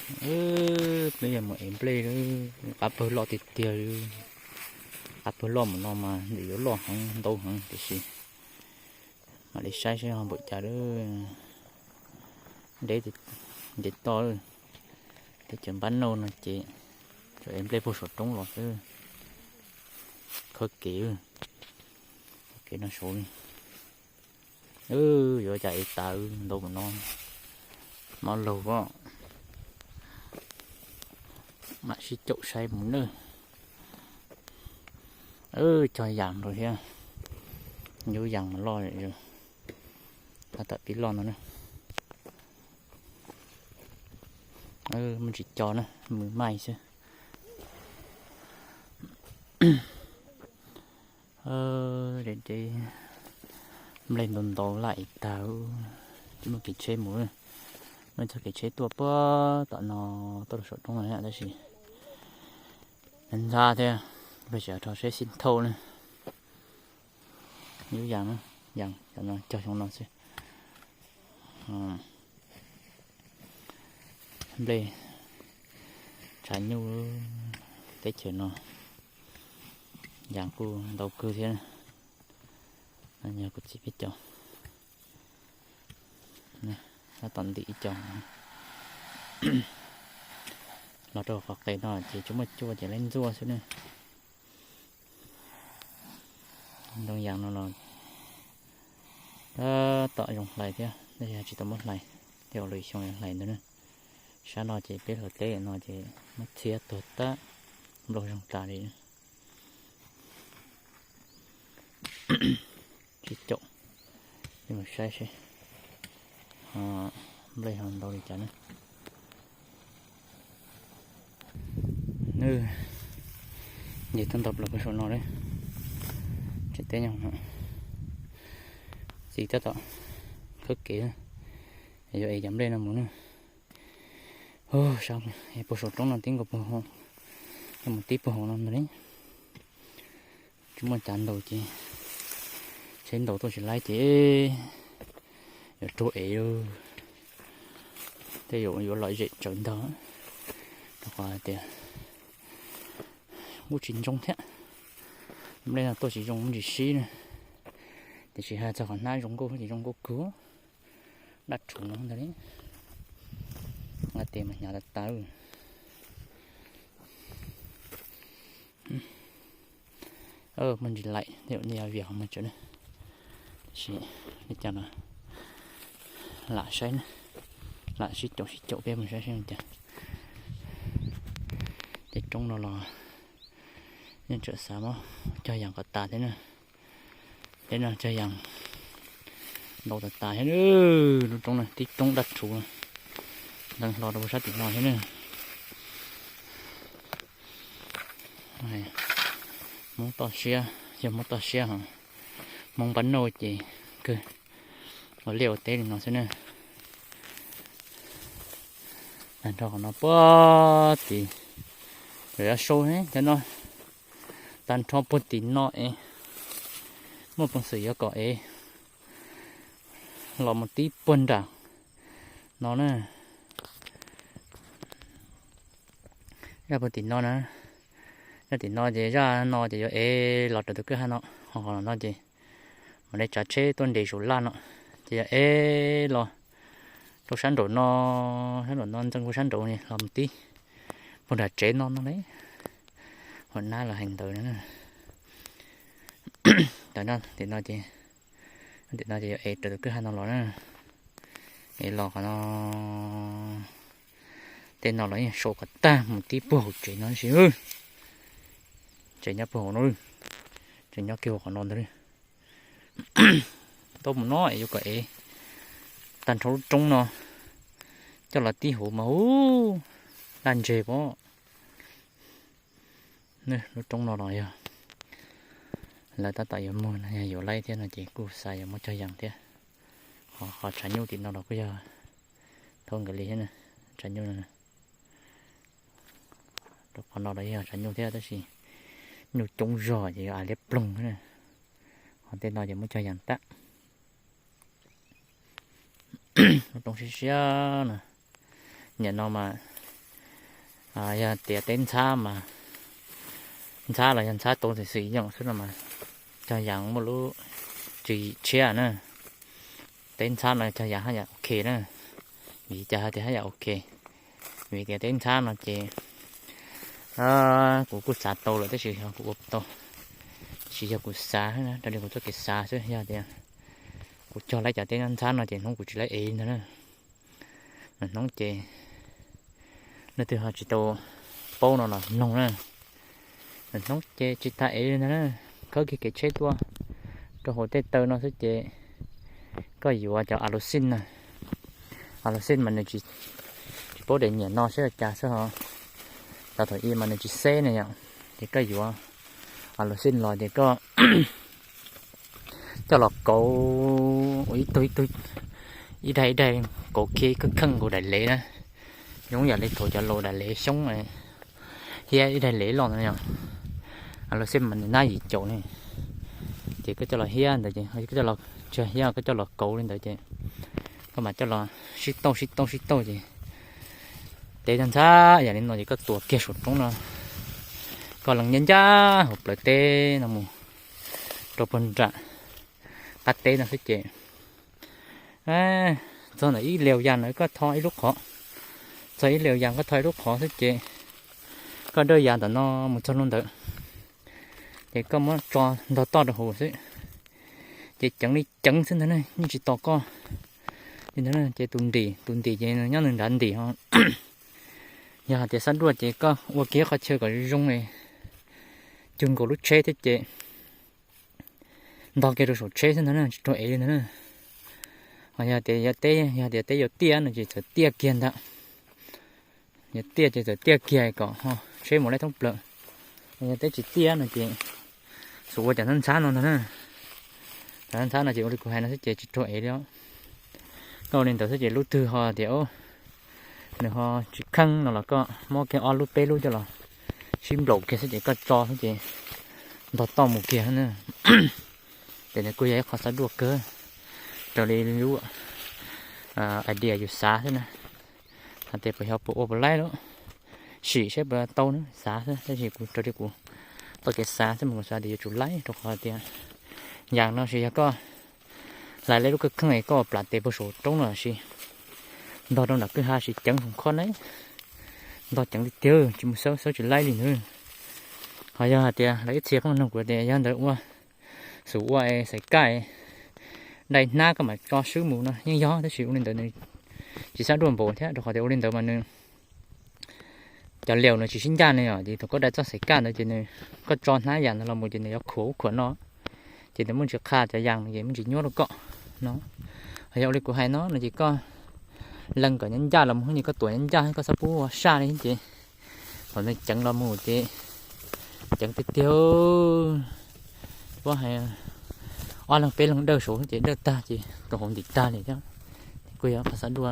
Peb yog mus ev nplej, qab pawg loj tiag tiag li. Qab pawg loj mus no mas nws yuav loj heev ntau heev tiam sis mam li saib seb ho npaum cas lawm. Deb ntev toj, teb chaws npab nauj no ces tsuas ev nplej puag saum roob los xwb. Khawb kev, khawb kev no saud li. Yuav cas ev tas ntau mus no, mob laug os. Mam sib caum saib mus nawb. Cog yas nrog thiab, yub yas mas loj, tab tom pib loj no na. Muaj tsis co na, mws maij xwb. Deb deb, nplej ntau ntau laj ev tag, tsis muaj kev tsheb mus. Muaj txoj kev tsheb tuaj puag tom no, tuaj rau saum roob no tab sis ntxhab thiab, peb tseem rho seb xib thauj na. Yub yas, yas cog xyoo no xwb. Nplej tshav nyuj teb chaws no, yas kuj ntau kawg thiab. Yog kuv txiv peb cov, tab tom ntim ib co. Los rau qhov qes no ces tsis muaj cua ces lawv ntxuaj xwb ne. Ntoo yas no los tab tom zoo hlais thiab, tab sis tsis tau muab hlais, tej zaum lwm xyoo hlais ntawd na. Sab no ces peb hlawv teb no ces muab txhiab tuag tag, nplooj zoo tas li. Sib caum, mus saib seb nplej ho ntau li cas na. Nws nce tag nrho plaws puag saum no lawm. Tseem teb nyob no, txiv tab tom khawb kev, yuav ev cov nplej no mus na. Sab puag saum roob no tib nkaus puag hauv, mus tib puag hauv no ntag li. Tsis muaj cav ntaus ces, tsheb ntaus tuaj tsis laib ces yuav raug ev, tej zaum yuav lom zem tsawv ntag, rau qhov hais tias kuj tsis ntsoov thiab. Nplej no tuaj tsis zoo, tsis sib na, tiam sis hais txog qhov hnab zoo nkauj ces zoo nkauj kawg, daj rhuv no ntag li. Nqa tes mas hnyav tas tas. Muaj ntsis laim thiab, nej yuav vias qhov muag tsawv na. Tab sis li cas los lam saib na, lam sib caum sib caum peb mus saib seb li cas. Tej roob no los yeej tseem xav muab cog yas kom tas thiab na. Tej no cog yas ntau tas tas thiab. Lub roob no tib roob daj rhuv, ntees hlo rau sab tim no thiab na. Hmoob toj siab, yog Hmoob toj siab ho, Hmoob npab nauj ces kawg ua liaj ua teb li no xwb na. Tag nrho qhov no puag tim, lawv yuav sau cov no, tag nrho puag tim no es muaj peev xwm yuav kom es los mus tib puag nram no na. Zaj puag tim no na, zaj tim no ces zaj no ces yuav ev los raws tus kwj ha no, ho qhov no ces mam li tsav tsheb tuaj nres saum laj no, ces yuav ev los rau sab nraum no, sab nraum no ntxeev puag sab nraud los mus tib puag nram tsev no no li. Hua nab los hais ntawd na. Tam no tim no ces, tim no ces yuav ev raws tus kwj ha no los na. Ev los qhov no, tej no los yeej sau kom tag mus tib puag hauv tsev no tab sis, tsev nyob puag hauv no, tsev nyob kiag hauv qhov no ntag li. Tau mus no es yuav kom ev tag nrho lub roob no coj los tib hauv mas hu, daj ntseg pob. Lub roob no los yog lawv tab tom yuav muag no, yog yuav laib thiab no ces kuj xav yuav muab cog yees thiab. Ho qhov tshav nyuj tim no los kuj yog thaub nkaus li thiab, tshav nyuj no. Rau qhov no los yog tshav nyuj thiab tab sis nyuj coob zog ces yuav av liab ploog thiab. Ho tej no ces muab cog yees tag. Lub roob siab siab no, nyam no mas Yog tias teb ntxhab mas, ntxhab los yog ntxhab tau xwm xwm yooj xwb no mas, cog yas muaj lub tswv yim tshiab na. Teb ntxhab no cog yas haj yam ok na, vim cas hais tias haj yam ok? Vim tias teb ntxhab no ces kuv kuj xav tau lawm tab sis yog kuv ua tau, tab sis yog kuv xav, raws li kuv txoj kev xav xwb. Yog tias kuv cog lawm cov teb ntxhab no ces hnub kuv tsis lawv ev ntag na. Hnub ces leej twg ho tsis tau paub no los mloog na. Hnub ces tsis tas ev li ntag na. Khawb kiag kev tsheb tuaj rau hauv tej taw no xwb ces koj yuav cov aluxin na. Aluxin mas nws tsis paub daim nyiam no seb ua cas xwb ho. Tau thaum ub mas nws tsis xeb ne yom, ces koj yuav aluxin los ces koj coj los kauv ua ib tug ib tug, ib daig ib daig, kauv kiag ib kheej kheej nkaus daim lev na. Zoo yam li thaum cov laus daim lev xyoob, hiab ib daig lev los ntawd yom. Aluxin mas nws nab yim caum ne, ces koj coj los hiab ntawd ces koj coj los, tsis hiab, koj coj los kauv li ntawd ces koj mam coj los sib tauj sib tauj sib tauj ces teb ntxhab yam li no ces koj tuav kiag saum roob no, koj lees ncaj ncaj hauv plawv teb no mus rau puag nram qab teb no xwb ces txog ntawm ib liaus yas na koj tho ib lub qhov, txog ib liaus yas koj tho ib lub qhov xwb ces koj dawj yas ntawm no mus txog lub ntawd ces koj muab tso ntog toj rau hauv xwb ces ceev li ceev xwb ntag ne, yeej tsis tos koj li ntag. Ces tus ntim, tus ntim ces nws nyob nws nrad ntim ho. Yog hais tias xab duaj ces koj ua kiag qhov chaw kom zoo, cug nkaus lub tsheb thiab ces ntog kiag rau saum tsheb xwb ntag na, tsis raug ev li ntag na. Ho yog tias yog teb, yog tias teb yuav tiaj no ces txawm tiaj kiag ntag. Yog tiaj ces txawm tiaj kiag kom ho tsheb mus laib thoob plaws. Yog teb tsis tiaj no ces xub ua cov ntxhab ntxhab no ntag na. Cov ntxhab ntxhab no ces ua li kuv hais no xwb ces tsis raug ev li os. Koj ua li ntawd xwb ces lub twg ho tias nws ho tsis kheej no los koj muab kiag ob lub peb lub coj los sib nplaum kiag xwb ces koj tso xwb ces ntog toj mus kiag na. Ces nws kuj yog ib qho xab duaj kawg raws li lub idea yus xav xwb na. Hais tias puas yog puas ua puas laib lawm, sim saib puas tau na, xav xwb tab sis kuv raws li kuv txoj kev xav xwb mas kuv xav tias yuav tsum laib rau qhov tias yas no ces yog koj hlais lub kheej kheej es koj ua plam tes puag saum roob no sis ntog rau nram kwj ha sis ceev hauv khob na, ntog ceev tiag tiag tsis mus xawb xawb tsis laib li ntag. Ho yog hais tias lawv ib txhia pheej nug kuv tias yog ntawd ua xub ua xaim kaj dai hnab koj mam tso swb mus no yeej yog tab sis ua li ntawd nws tsis xab duaj npaum thiab rau qhov tias ua li ntawd mas nws cov liaus nws tsis sib ncaj ne yom, ces thaum koj dai txoj xaim kaj ntawd ces nws, koj tso hnab yas ntawd los mus ces nws yuav khuam ub khuam no, ces nws muaj ntsis qha cov yas no ces muaj ntsis nyuaj rau koj no. Ho yog ua li kuv hais no no ces koj lees kom nyob ncaj los mus ces koj tuam nyob ncaj koj txhob pub ua saj li ces thaum nws ceev los mus ces ceev tiag tiag, puab hais ob leeg peb leeg dawj saud ces dawj tag ces tus hauv ntim tag li thiab. Kuj yog qhov xav dua.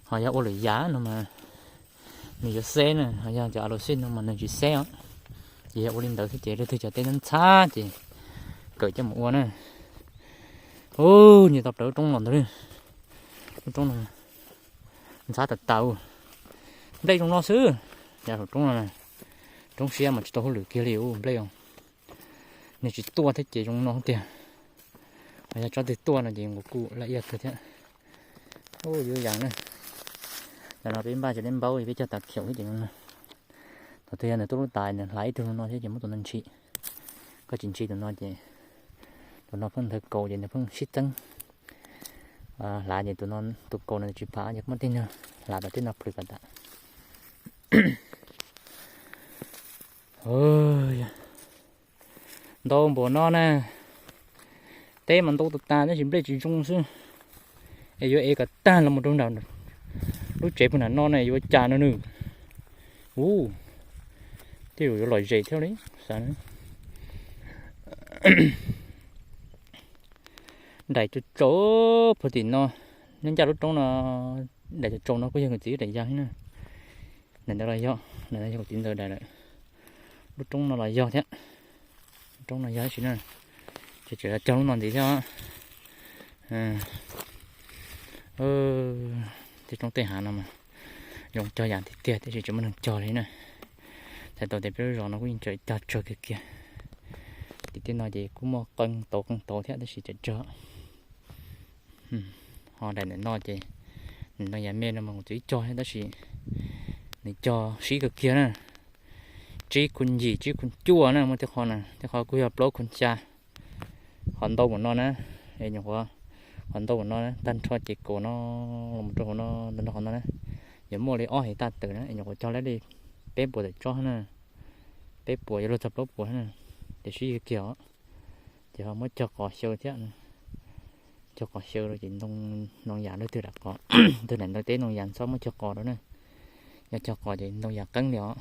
Ho yog ua lwm yam no mas nws yuav xeb na, ho yog cov aluxin no mas nws tsis xeb os. Ces yog ua li ntawd thiab ces leej twg cov teb ntxhab ces kawm coj mus ua na. Ub, nyiam tau plaws lub roob los ntawd li. Lub roob no ntxhab tas tas, nplej zoo no xwb. Yog saum roob no, roob siab mas tsis tau hauj lwm kiag li ub nplej os. Nws tsis tuaj thiab ces zoo no tiag. Ho yog tsob twg tuaj no ces nqus kuj laj iaj kawg thiab. Ub, yuav yas na. Cov no peb npaj cov dej npaub peb cog tas khiaum thiab ces no. Thaum twg yog nws tuaj lub tas nws hlav ib tug no thiab ces muab tus no ntshis. Koj tsis ntshis tus no ces tus no pheej nthaw kaus ces nws pheej sib txeeb. Hlav ces tus no, tus kaus no tsis pam ces muab tej no hlav tom tej no plhws kom tas. Ntau npaum no na, teb mas ntau tas tas tab sis nplej tsis zoo xwb. Es yuav ev kom tag los mus rau nram lub tsev puag nram no na yuav cas no nws. Ub, tej zaum yuav lom zem thiab li xav. Daim tsaus tsaus puag tim no, nyob ncaj lub roob no, daim tsaus tsaus no kuj yog kuv txiv daim yas thiab na. Daim ntawd los yog, daim no yog kuv txiv ntxawm daim lawm. Lub roob no los yog thiab. Lub roob no yog tab sis na, ces tseem cog lub no ntxiv thiab. Tej roob tej hav no mas Zoo cog yas tiag tiag tab sis tsis muaj neeg cog li na. Txhais tau tias peb lub zos no kuj yeej tseem cog tsawg kiag kiag. Tim tej no ces kuj muaj qee tauv qee tauv thiab tab sis tseem tsawg. Ho daim ntawm no ces nws ntoo yas me no mas kuv txiv cog thiab tab sis nws cog sib kawg kiag na. Tsib khu yim tsib khu cuaj na, muaj tej qho na, tej qho kuj yog plaub khu xya. Qhov ntau mus no na, es nyuam qhuav, qhov ntau mus no na, tag nrho ces kaum no los rau hauv no, tag nrho qhov no na, yuav muaj li ob hais taj tawm na, es nyuam qhuav cog lawm li peb puas tawm tsob na, peb puas yuav luag txog plaub puas na, ces sib kiag os. Ces ho muab cog qos xyaw thiab, cog qos xyaw rau ces ntoo yas leej twg lam qos, twg lam ntawd teb ntoo yas txhob muab cog qos rau na. Yog cog qos ces ntoo yas qeeb li os.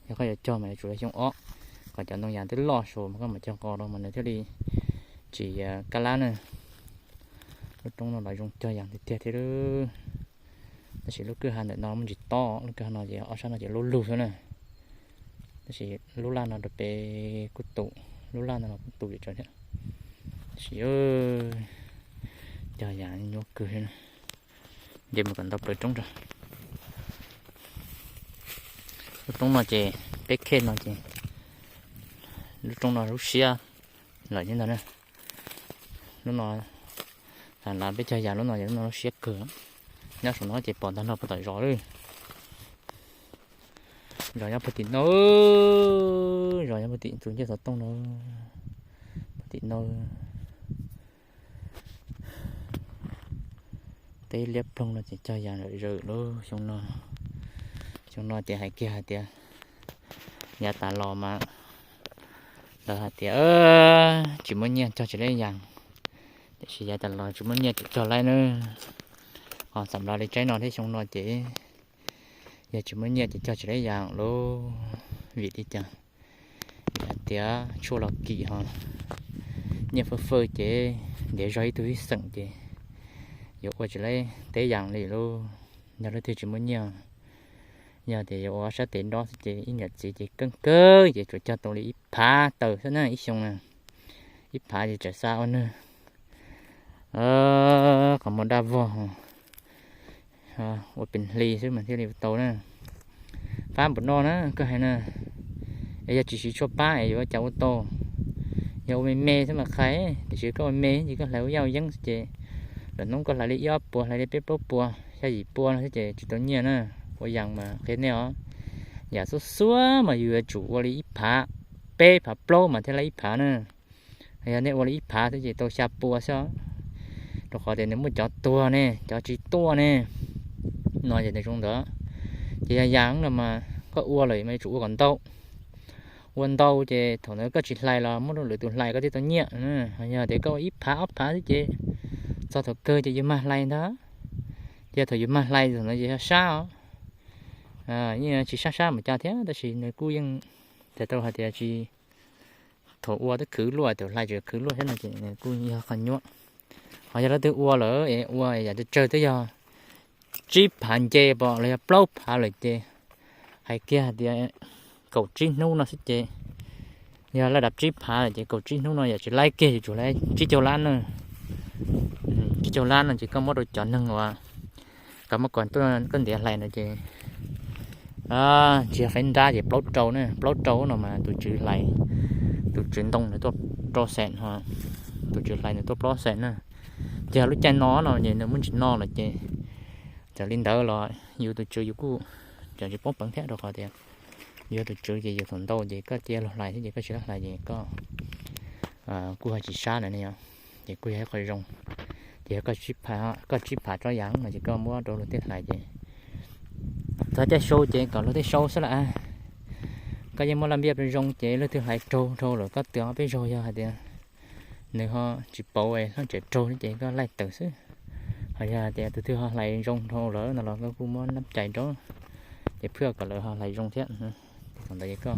Yog koj yuav cog mas yuav tsum yog xyoo ob, kom cov ntoo yas twb loj saud mas koj mam cog qos rau mas nws thiaj li tsis kab lab na. Lub roob no los zoo cog yas tiag tiag thiab. Tab sis lub kwj ha ntawm no muaj ntsis tob, lub kwj ha no ces ob sab no ces lub lug xwb na. Tab sis lub laj no rau pem kuj tus, lub laj no los kuj tus tseem tsawg thiab. Tab sis cog yas nyuaj kawg. Nce mus kom ntau plaws roob rau. Lub roob no ces peb khej no ces lub roob no lub siab lawm thiab ntag na. Lub no, thaum lawv peb cog yas lub no ces lub no lub siab kawg. Nyob saum no ces pom tag nrho puag tom zos lawm. Zos nyob puag tim no, zos nyob puag tim tus ncej xov tooj no, puag tim no. Teb liab ploog no ces cog yas zawm zawm lub xyoo no. Xyoo no ces hais kiag hais tias yav tas los mas lawv hais tias tsis muaj nyiaj cog tsis laib yas, tiam sis yav tas los tsis muaj nyiaj ces cog laib na. Ho xam los li tsaib no thiab xyoo no ces yog tsis muaj nyiaj ces cog tsis laib yas lauj. Vim li cas? Vim hais tias tshuaj los kim ho nyiaj fawj fawj ces ntiav zog ib tug ib xeem ces yuav ua tsis laib teb yas li lauj. Yog leej twg tsis muaj nyiaj, yog tias yuav ua sab tes dob xwb ces ib niam txiv ces keej kawg ces tsuas cog tau li ib phav taws xwb na ib xyoo na. Ib phav ces tseem xa ua nws qhov muag daj vog ua pes hli xwb mas thiaj li ua tau na. Pab npaum no na koj hais na, es yog tsis siv tshuaj pab es yuav ua cas ua tau? Yog ua me me xwb mas qhia, tiam sis koj ua me ces koj hlais ua yaj ua yeeb xwb ces lwm hnub koj hlais li ib ob puas, hlais li peb plaub puas, xya yim pua no xwb ces tsis tau nyiaj na. Ua yas mas qhia nej os, yam xuab xuab mas yus yuav tsum ua li ib phav, peb phav plaub mas thiaj li ib phav na. Yog nej ua li ib phav xwb ces tau xya pua xwb, rau qhov tias nws muaj cov tuag ne, cov tsis tuaj ne, no ces nws zoo ntawd. Ces yog yas no mas koj ua lawm mas yuav tsum ua kom ntau. Ua ntau ces thaum ntawd koj tsis hlais los muab rau lwm tus hlais koj thiaj tau nyiaj. Yog tias koj ua ib phav ob phav xwb ces txog thaum kawg ces yus mag hlais ntag. Ces thaum yus mag hlais thaum ntawd ces yog sab os. Yeej tsis sab sab mas cas thiab tab sis nws kuj yeej txhais tau hais tias tsis, thaum ua twb khwv luaj, thaum hlais tseem khwv luaj thiab no ces nws kuj yog qhov nyuaj. Ho yog leej twg ua lawm es ua yam tsawg twb yog tsib phav nce pom los yog plaub phav lawm ces hais kiag hais tias kaum tsib hnub no xwb ces, yog laj dab tsib phav lawm ces kaum tsib hnub no yam tsis laib kiag yuav tsum laib tsib caug lab na. Tsib caug lab no ces koj muab rau cov neeg uas koj muab koj ntiav hlais no ces tsis yog faib nrab ces plaub rau na, plaub rau no mas tus tswv hlais, tus tswv ntoo nws tuaj rau xees ho, tus tswv hlais nws tuaj plaub xees na. Ces lub caij no no ces nws muaj ntsis no lawm ces txawm li ntawd los yus tus tswv yus kuj tseem tsis poob peev thiab rau qhov tias yus yog tus tswv ces yus thaum ntau ces koj cia luag hlais thiab ces koj tsis hlais ces koj kuj ho tsis sab lawm ne yom. Ces kuj yog ib qho zoo. Ces yog koj tsib phav tsob yas no ces koj muab rau luag tej hlais ces txog caij sau ces kom luag tej sau xwb lawm. Koj yeej muab laj npiaj zoo ces leej twg hlais raug dhau lawm koj twv ob peb zaug yog hais tias nws ho tsis pauv es hlab tsem raug ces koj laij tawm xwb. Ho yog hais tias tus twg ho hlais zoo dhau lawm no los koj kuj muab nab cais rau ces phwj kom lawv ho hlais zoo thiab. Thaum ntawd ces koj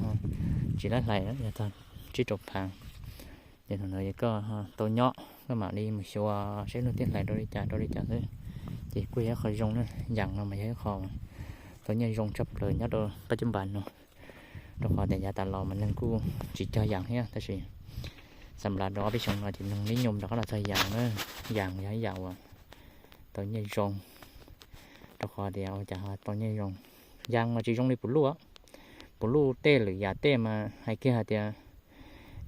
tsis laib hlais yog txog tsib rau phav ces thaum ntawd ces koj tau nyob, koj mam li mus xyuas seb luag tej hlais rau li cas rau li cas xwb. Ces kuj yog ib qho zoo na, yas no mas yog ib qho tau nyiaj zoo tshaj plaws nyob rau pab cub npas no. Rau qhov tias yav tas los mas neeg kuj tsis cog yas thiab tab sis xam las rau ob peb xyoo no ces neeg nib nyum rov qab los txog yas na. Yas yog ib yam uas tau nyiaj zoo, rau qhov tias ua cas ho tau nyiaj zoo. Yas mas tsis zoo li puv luj. Puv luj tej lwm yam tej mas hais kiag hais tias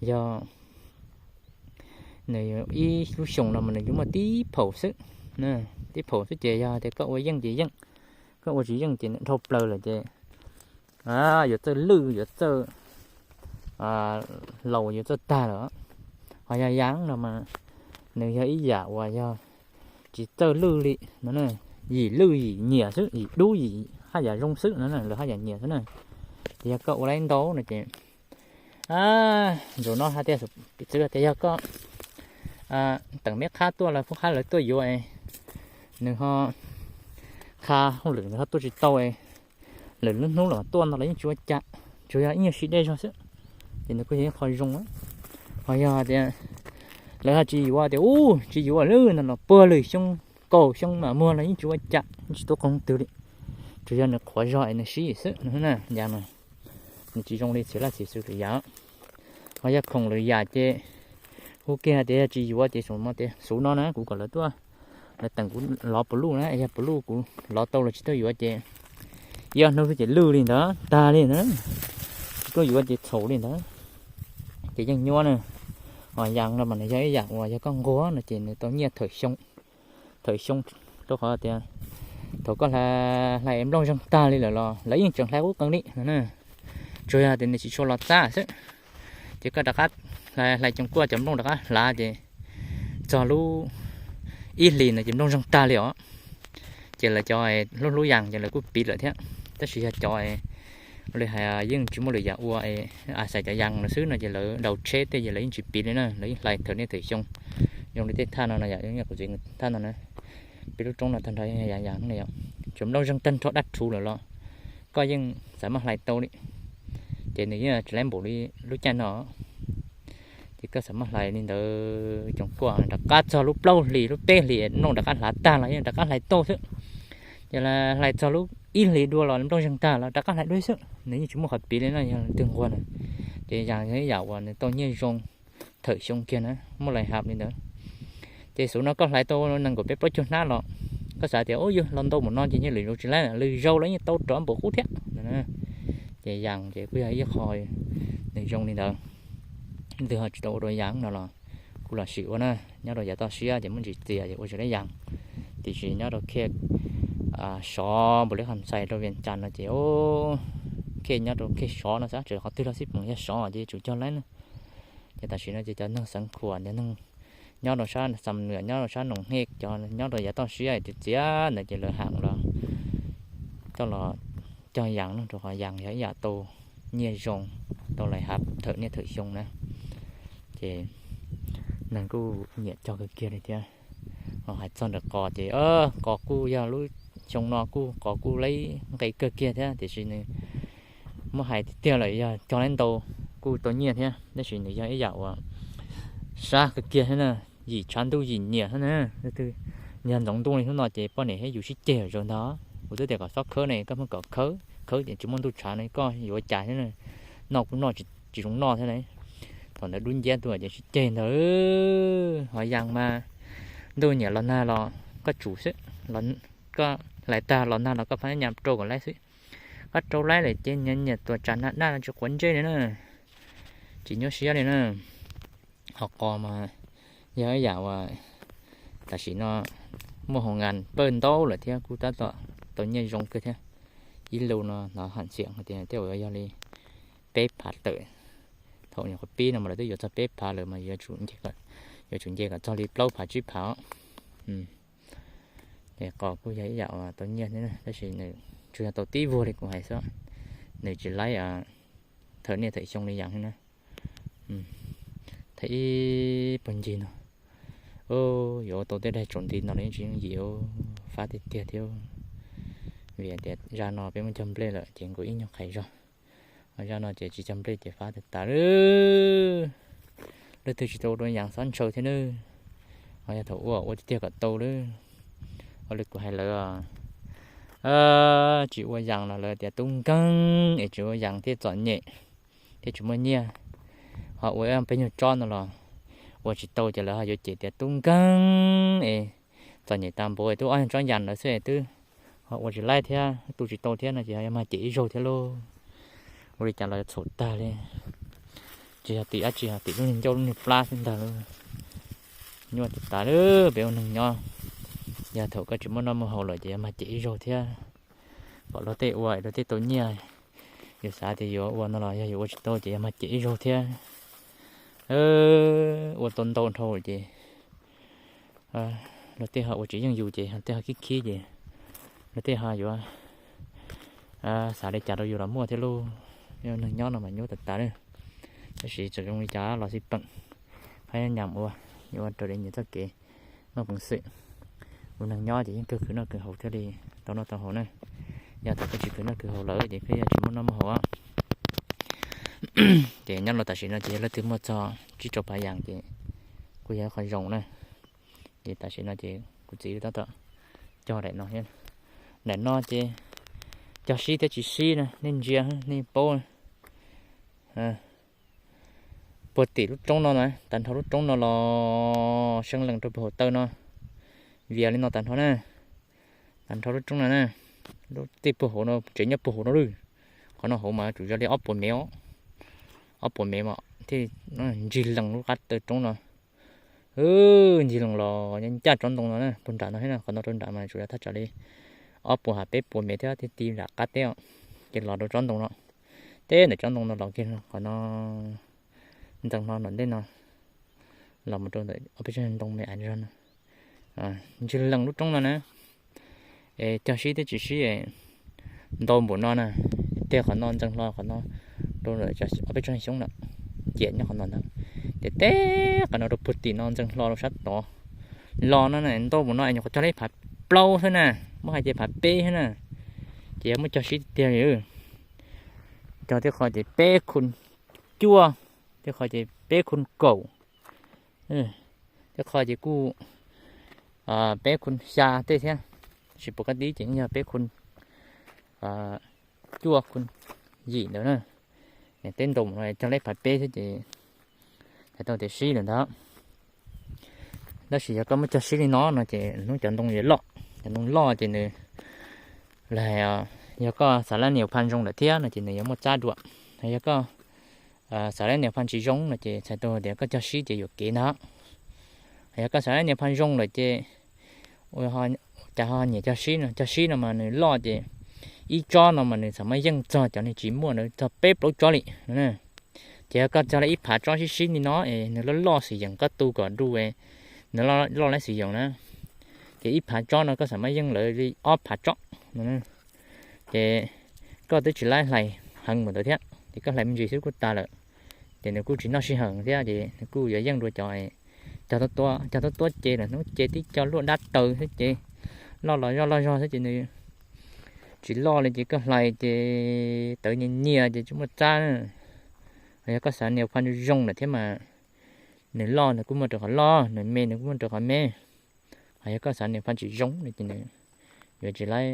yog nws ib lub xyoos no mas nws yuav muaj tib phaum xwb, tib phaum xwb ces yog tias koj ua yeej ces yeej, koj ua tsis yeej ces nws dhau plaws lawm ces yuav txawj lwj yuav txawj laus yuav txawj tag lawm. Ho yog yas no mas nws yog ib yam uas yog tsis txawj lwj li no, yim lwj yim nyiam xwb, yim dub yim haj yam zoo xwb no, lawv haj yam nyiam xwb na. Ces yog koj ua laib ntau no ces, zaum no hais tias, piv txwv tias yog koj teem meb qhab tuaj los pub qhab lawv tuaj yuav, nws ho qha hauj lwm nws ho tuaj tsis tau, lwm lub hnub los tuaj no los yeej tsis ua cas, tsuas yog ib nyuag siv dej zog xwb, ces nws kuj yog ib qho zoo. Ho yog tias lawv ho tsis yuav tias ub tsis yuav lawm no los puag lwm xyoo, kaum xyoo mam muag los yeej tsis ua cas, yeej tsis tuaj qhov twg li, tsuas yog nws qhuav zog es nws sib xwb no na. Yas mas nws tsis zoo li txhia laj txhia xwm lwm yam. Ho yog khoom lwm yam ces hu kiag hais tias yog tsis yuav ces xub no na kuv kom lawv tuaj, lawv teem kuv lov puv luj na, yog puv luj kuv lov tau los tsis tuaj yuav ces ib ob hnub xwb ces lwj li ntawd tag li ntawd, tsis tuaj yuav ces txhaum li ntawd. Ces yeej nyuaj na. Ho yas no mas nws yog ib yam uas yog koj nquag no ces nws tau nyiaj thawm xyoo, thawm xyoo, rau qhov tias thaum koj hlais nplooj zeeg tag li lawm los lawv yeej tseem hlais qub qees li no na, tsuas yog tias nws tsis tshua los txaj xwb. Ces koj rov qab hlais, hlais coos kuaj cov nplooj rov qab hlav ces txog lub ib hlis no ces nplooj zeeg tag li os. Ces lawv cov hlub hlub yas ces lawv kuj piv lawm thiab, tab sis yog cov ua li hais yeej tsis muaj lwm yam ua, a xais cov yas no xwb no ces lawv daus tsheb tej ces lawv yeej tsis piv li na, lawv yeej hlais thawm niaj thawm xyoo. Zoo li tej thaj no no yom, kuv txiv thaj no na, peb lub roob no tag nrho yog yas no yom, tsuas nplooj zeeg tag nrho dab rhuv lawm los koj yeej xav maj hlais tau li. Ces nws yeej tsis laib npaum li lub caij no. Ces koj xav maj hlais li ntawd coos kuaj rov qab txog lub plaub hlis lub peb hlis nplooj rov qab hlav tag los yeej rov qab hlais tau xwb. Ces hlais txog lub ib hlis dua los nplooj zeeg tag los rov qab hlais dua xwb, nws yeej tsis muaj qhov piv li no yog leej twg nquag na. Ces yas yog ib yam uas nws tau nyiaj zoo thawm xyoo kiag na, muaj lais hab li ntawd. Ces xub no koj hlais tau nees nkaum peb plaub caug hnab los koj xav tias ub yog los ntau npaum no ces nyiaj lwm zaus tsis laib, lwm zaus los yeej tau rov npaum qub thiab. Ces yas ces kuj yog ib qho nws zoo li ntawd. Leej twg ho tsis tau ua dua yas no los kuj los sim ua na, nyob rau yav toj siab ces muaj ntsis txias ces ua tsis laib yas. Tiam sis nyob rau khej sov npaum li Kham Xais rau Vias Cas no ces khej nyob rau khej sov no xav tseem qhov twg los xij peem yog sov ces tsum cog laib na. Ces tam sim no ces cov neeg Xeev Khuam, cov neeg nyob rau sab Xam Nuam, nyob rau sab Noom Hej, cov nyob rau yav toj siab txias txias ntawd ces lawv haam los coj los cog yas no rau qhov yas yog ib yam tau nyiaj zoo, tau lais hab thawm niaj thawm xyoo na. Ces neeg kuj nyiam cog kawg kiag li thiab. Ho hais txog ntawm qos ces qos kuj yog lub xyoo no kuj qos kuj laib nqe kawg kiag thiab, tiam sis nws muab hais tiag tiag lawm yog cog laib ntau kuj tau nyiaj thiab, tab sis nws yog ib yam uas sab kawg kiag thiab na, yim tshav ntuj yim nyiam thiab na. Leej twg yog ntxoov ntuj li hnub no ces poj niam thiab yus sib ceg zaum ntag. Kuv twb tias kom txhob khawb ne, koj muab kom khawb, khawb ces tsis muaj ntuj tshav no koj yuav ua cas thiab na, noj kuj noj tsis zoo noj thiab na. Thaum ntawd dub nciab tuaj ces sib ceg ntag. Ho yas mas ntuj nyiam los nag los koj tsum xwb, koj hlais tag los nag los koj phab nyas rau kom laib xwb. Koj rau laib lawm ces nyias nyias tuam tsam nag daj no tsis quav ntsej li na, tsis nyuaj siab li na. Ho qos mas yog ib yam uas tam sim no muaj hoo nkas pawj ntau lawm thiab kuj tab tom tau nyiaj zoo kawg thiab. Ib lub no hnov haj xiam hais tias tej zaum yog li peb phav tawm. Thaum nyuam qhuav pib no mas lawv twb yuav txog peb phav lawm mas yuav tsum nce kom txog li plaub phav tsib phav os. Es qos kuj yog ib yam uas tau nyiaj thiab na, tab sis nws tsuas yog tau tib vuag li kuv hais xwb, nws tsis laib thawm niaj thawm xyoo li yas thiab na. Thaum ib puag ncig no yuav ua tau tej daim tsaus nti no los yeej tsis yooj yim, fab tiag tiag thiab. Vim tias zaj no peb muab cog nplej lawm ces nkaus ib nyuag qhais zog. Ho zaj no ces tsis cog nplej ces fab tag tas lawm. Leej twg tsis tau ua dua yas txhob ntshaw thiab nawb. Ho yog thaum ua ua tiag tiag kom tau lawm. Ua li kuv hais lawv, tsis ua yas los lawv tias tub nkeeg es tsis ua yas thiaj txom nyem thiab tsis muaj nyiaj. Ho ua peb nyuag tsob no los ua tsis tau ces lawv ho yuav cem tias tub nkeeg es txom nyem tas npaum es twb ob nyuag tsob yas ntawd xwb es twb Ho ua tsis laib thiab, tu tsis tau thiab no ces yog mag cem ib zaug thiab lauj. Ua li cas los yuav txhaum tag li. Tsis yog tim dab tsi, ho tim lub niag ncauj lub niag plab xwb ntag lauj. Nyuaj tas tas li peb ua neeg nyob. Yog thaum koj tsis muaj noj muaj haus lawm ces yog mag cem ib zaug thiab. Pom luag tej ua luag tej tau nyiaj, yus xav tias yuav ua no los yog yus ua tsis tau ces yog mag cem ib zaug thiab. Ua tau ntau dhau ces luag tej ho ua tsis yeej yus ces luag tej ho khib khib ces luag tej ho yuav xav li cas rau yus los muaj thiab lauj. Neeg nyob no mas nyuaj tas tas li. Tab sis txawm zoo li cas los xij peem, phab nyam ua, yuav ua raws li nyias txoj kev noj peev xwm. Ua neeg nyob ces yeej kawg khwv noj khwv haus thiaj li tau noj tau haus na. Yog tias koj tsis khwv noj khwv haus lawm ces koj yeej tsis muaj noj muaj haus. Ces nyob los tam sim no ces yog leej twg muaj txog tsib rau phav yas ces kuj yog qhov zoo na. Ces tam sim no ces kuv txiv tab tom cog daim no thiab. Daim no ces cog sib thiab tsis sib na, nej ntsia nej paub. Puag tim lub roob no na, tag nrho lub roob no los seeb lees rau puag hauv taw no, vias li no tag nrho na. Tag nrho lub roob no na, lub tej puag hauv no, tsev nyob puag hauv no lawm. Qhov no hauv mas tsuas yog li ob puas mev, ob puas mev mas thiaj ntsig lees lub qab taw roob no. Ntsig lees los ncaj tsob ntoo no na, puag nram no thiab na, qhov no rau nram mas tsuas yog thaj tsam li ob puas ha peb puas mev thiab thiaj ti nram qab teb os. Ces los rau tsob ntoo no, teb ntawm tsob ntoo no los kiag qhov no, ntxeev hlo nram ntej no los mus rau ntawm ob peb tsob ntoo me aiv zog no. Ntsig lees lub roob no na, es cog sib thiab tsis sib ntau npaum no na, tej qhov no ntxeev hlo qhov no rau ob peb tsob xyoob lawm, ciam nyob qhov no ntag. Ces teb qhov no rau puag tim no ntxeev hlo rau sab tod los no na, ntau npaum no es nyuam qhuav cog li phav plaub xwb na, muab hais tias phav peb xwb na. Ces yog muaj cog sib tiag li, cog tej qho ces peb khu cuaj, tej qho ces peb khu kaum, tej qho ces kuj peb khu xya tej thiab, tab sis puas kab tib ces yog peb khu cuaj khu yim ntawd na. Teb ntau no cog li phav peb xwb ces hais tau tias sib lawm ntag. Tab sis yog koj muab cog sib li no no ces hnub cov ntoo yuav loj, cov ntoo loj ces nws los, yog koj xav lab niam phaj zoo lawm thiab no ces nws yuav muaj tsab dua. Yog koj xav lab niam phaj tsis zoo no ces txhais tau tias koj cog sib ces yuam kev ntag. Yog koj xav lab niam phaj zoo lawm ces cas ho nyiam cog sib no, cog sib no mas nws loj ces ib tsob no mas nws txawm muaj yeej txog cov niag tsis muaj ntawd txog peb plaub tsob li. Ces yog koj cog li ib phav tsob sib sib li no es nws loj loj xwm yeem koj tu kom du, nws loj loj lab xwm yeem na, ces ib phav tsob no koj txawm muaj yeej lawv li ob phav tsob no. Ces koj twb tsis lab hlais heev mus ntawd thiab ces koj hlais me ntsis xwb kuj tas lawm. Ces nws kuj tsis noj sij heev thiab ces nws kuj yuav yeej dua cov cog tuab tuab, cog tuab tuab ces lawm hnub ces tib co luaj dab taws xwb ces loj los zoj loj zog xwb ces nws tsis loj li ces koj hlais ces tawv nyias nyias ces tsis muaj tsab. Yog koj xav niam phaj zoo lawm thiab mas nws loj nws kuj muaj raws qhov loj, nws me nws kuj muaj raws qhov me. Ho yog koj xav niam phaj tsis zoo no ces nws yuav tsis lab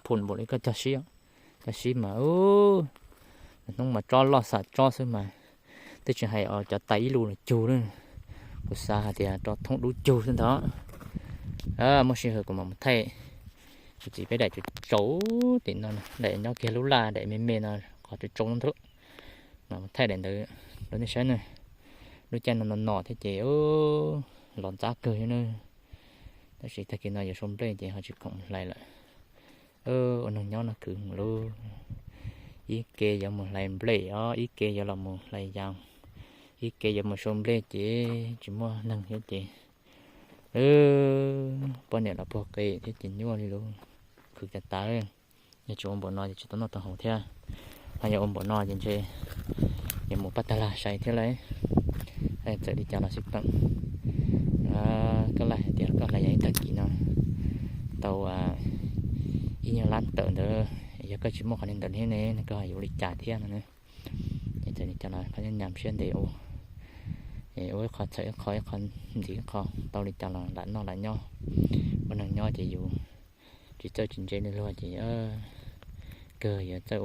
phum npaum li koj cog sib. Cog sib mas hnub mas tsob loj xam tsob xwb mas twb tsis hais cov tais ib lus los cug na. Kuv xav hais tias rau thoob dub cug xwb ntag. Muaj sij hawm kuv mam mus thaij kuv txiv peb daim tsaus tsaus tim no, daim nyob kiag lub laj daim me me no, qhov tsaus tsaus ntawd, mam mus thaij daim ntawd rau nej saib na. Lub caij no no no thiab ces los ntxab kawg na. Tab sis tag kis no yuav sau nplej ces ho tsis khoom mus hlais lawm. Ua neeg nyob no khwv mus lauj, ib ke yuav mus hlais nplej os, ib ke yuav los mus hlais yas, ib ke yuav mus sau nplej ces tsis muaj neeg thiab ces poj niam los puag qe thiab ces nyuaj li lauj. Khwv tas tas, yog tsis ua npaum no ces tsis tau noj tau haus thiab. Ho yog ua npaum no ces ntshe yuav mus paj tag lag sai thiab lauj. Txawm li cas los xij peem, koj laij hais tias koj hlais yas ib tag kis no tau ib nyuag lab tawm ntawd, yog koj tsis muaj qhov li ntawd thiab ne, koj yuav ua li cas thiab no. Ces txawm li cas los koj nyam siab ntev ua, ua ib qho txhawm ib qho, ib qho ntxiv ib qho, tau li cas los lam noj lam nyob. Ua neeg nyob ces yus tsis txawj tsis ntse li luag ces kawg yuav txawj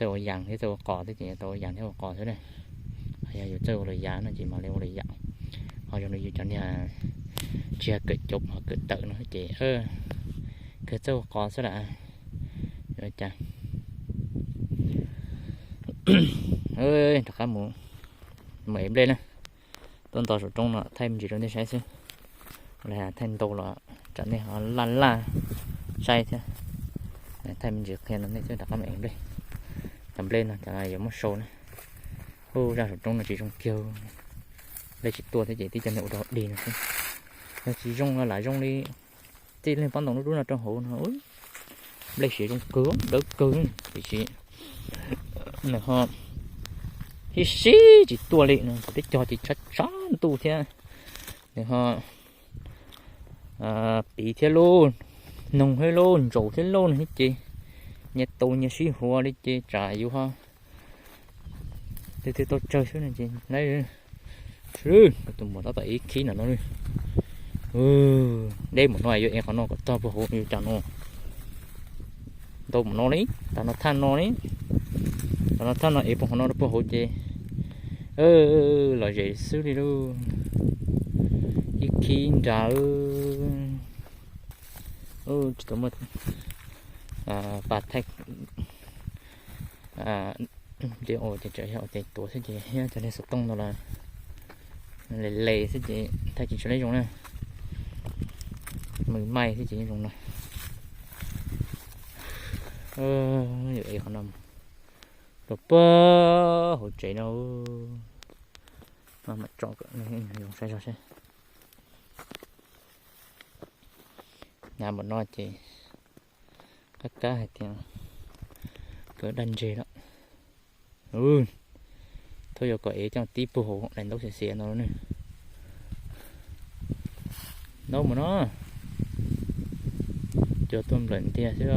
ua yas thiab txawj ua qos xwb ces yuav tau ua yas thiab ua qos xwb na. Ho yog yus txawj ua lwm yam no ces mam li ua lwm yam. Ho zoo li yus cov niag tsis yog kawm cov ho kawm tawm no ces Kawg txawj ua qos xwb las. Cas rov qab mus, mus ev nplej na. Tuaj nto saum roob no thaij me ntsis rau nej saib xwb. Los thaij ntau los tsam nej ho laj laj saib thiab. Thaij me ntsis qhia no nej thiaj rov qab mus ev nplej. Cov nplej no cov yuav muab sau na. Ub, zaj saum roob no tsis zoo kiag. Nplej tsis tuaj thiab ces tib cov niag ua rau dig no xwb. Yog tsis zoo los lam zoo li tej leeg pob ntoo lub dub no rau hauv no, nplej siav zoo kawg, dawb kawg, tiam sis nws ho sib sib tsis tuaj li no, thaum peb cog ces tshav tshav ntuj thiab. Nws ho piv thiab lauj, noog thiab lauj, ntsaum thiab lauj no ces nyias tau nyias sib huav li ces tsam yus ho leej twg tau tsawg xwb no ces lawv, tus muam tab tom ev khib ntawm no. Deb mus no yuav ev qhov no kom txog puag hauv yus cas no. Ntau mus no li, tas no thaj no li, tas no thaj no ev puag qhov no rau puag hauv ces lom zem xwb li lauj. Ib khib nrad, tsis tau muaj pas thaij. Li ua ces tseem yog ua tes tuav xwb ces thiab cov niag xov tooj ntawd los le le xwb ces thaij tsis tshua zoo na. Mws maij xwb ces zoo no. Yuav ev qhov no rau puag hauv tsev no. Mam tso kom zoo saib zog seb. Nav npaum no ces qab kab hais tias kawg daj ntseg lawm. Thaum yuav kom ev coj tib puag hauv daim ntaub xiav xiav no ne. Ntaub mus no, cua tuaj nplawm ntiag xwb.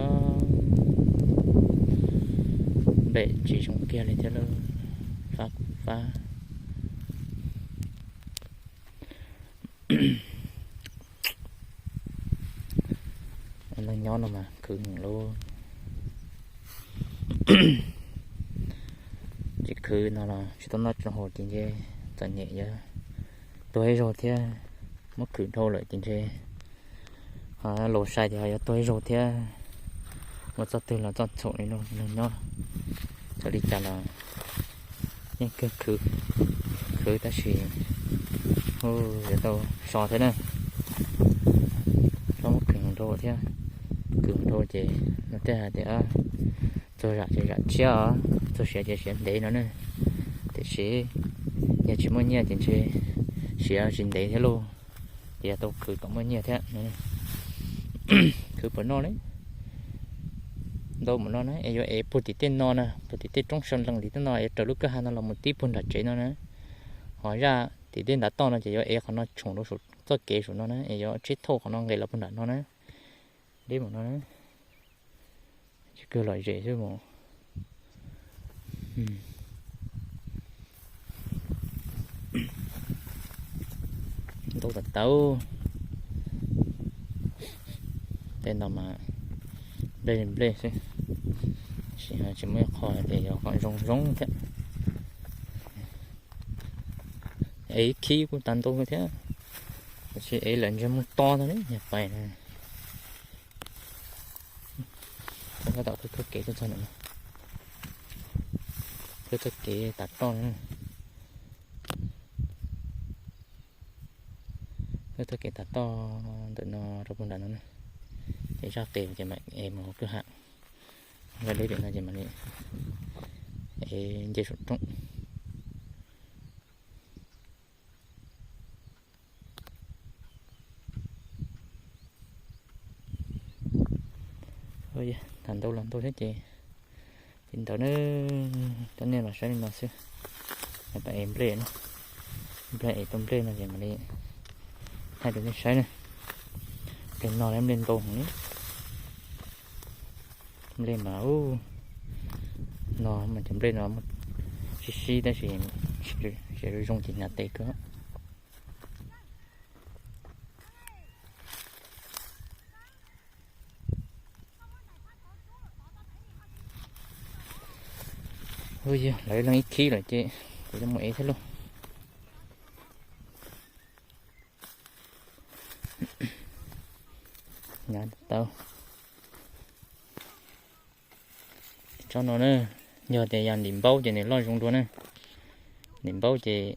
Nplej tsis zoo kiag li thiab lauj, fab kuv fab. Neeg nyob no mas khwv heev lauj. Tsis khwv no los tsis tau noj tsis tau haus ces ntshe txom nyem yuav tuag ib zaug thiab. Muab khwv dhau lawm ces ntshe ho laus sai ces ho yuav tuag ib zaug thiab. Ua txoj twg los txoj txhaum li no, neeg nyob txawm li cas los yeej kawg khwv, khwv tab sis yuav tau so thiab na. Txhob muab khwv dhau thiab, khwv dhau ces luag tej hais tias txog zam ces zam tshiab os, txog siav ces siav ntev no ne. Tiam sis yog tsis muaj nyiaj ces ntshe siav tsis ntev thiab lauj, ces yuav tau khwv kom muaj nyiaj thiab. Khwv puas noj li, ntau mus no na es yuav ev puag tim tej no na, puag tim tej roob saw lees tim tej no es raws lub kwj ha no los mus tib puag nram tsev no na. Ho zaj tim tej ntav toj no ces yuav ev qhov no tshoom rau txoj kev saum no na es yuav tsheb thauj qhov no nqes los puag nram no na. Deb mus no na, tsis kawg lom zem xwb mus. Ntau tas tau. Tej no mas nplej nplej xwb, tab sis tsis muaj ib qho tias yuav kom zoo zoo thiab. Ev khib kuj tas ntau thiab, tab sis ev lawm ntshe mus to no yog pais na. Tab tom khawb khawb kev tuaj txog ntawm no, khawb txoj kev tav toj no, khawb txoj kev tav toj ntawm no rau puag nram no na. Ces zaj qis ces mam ev mus hauv kwj ha, zaj deb pem no ces mam li ev nce saum roob. Tham ntau los ntau thiab ces, ces ntawd na, coj nej los saib li no xwb. Pab ev nplej, nplej ev tau nplej no ces mam li thaij rau nej saib na. Nplej no lawm nplej ntau heev li. Nplej mas ub, no mas cov nplej no sib sib tab sis siav zoo zoo ces hnav tes kawg. Yog lawv leej ib khib lawm ces kuv yuav mus ev thiab lauj. Nyav tau. Tsob no na, yog tias yam ntim npaub ces nws loj zoo dua na. Ntim npaub ces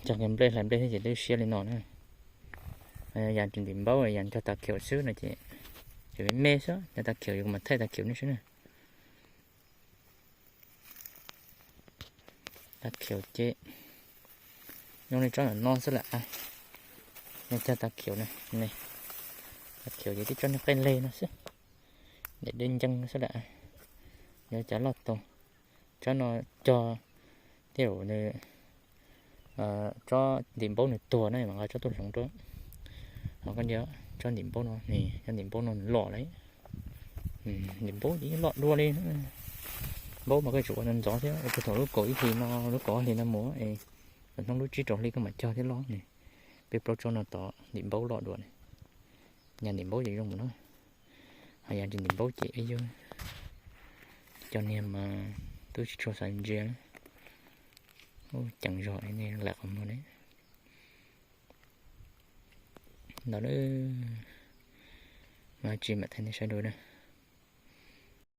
cog kiag nplej hlais nplej thiab ces twb siab li no na. Yam tsis ntim npaub, yam cog tag khium xwb no ces, ces me me xwb, cog tag khium yus mam thaij tag khium nej xwb na. Tag khium ces zoo li tsob no xwb lawm. Yog cog tag khium na, tag khium ces tib tsob niag qej leg no xwb, deb deb ncees no xwb lawm. Yog cov loj tau, tsob no cog thiab nws, tsob ntim npaub nws tuag na mas nqa tsob tuaj hloov dua. Ho koj nco tsob ntim npaub no, cov ntim npaub no loj lawm. Ntim npaub ces loj dua li. Npaub mas koj tsum ua ntxov ntxov thiab, ua txog thaum lub kaum ib hlis no, lub kaum ob hlis no mus es, hnub lub tsib rau hli koj mam cog thiab loj ne. Peb plaub tsob no tod ntim npaub loj dua ne. Yam ntim npaub ces zoo mus no. Ho yam tsis ntim npaub ces ib yug cov niag mas twb tsis tshua xav ntsia. Ceev zog ne, lam qhov muag ne. Ntawd na, mas tsis mam thaij nej saib dua na.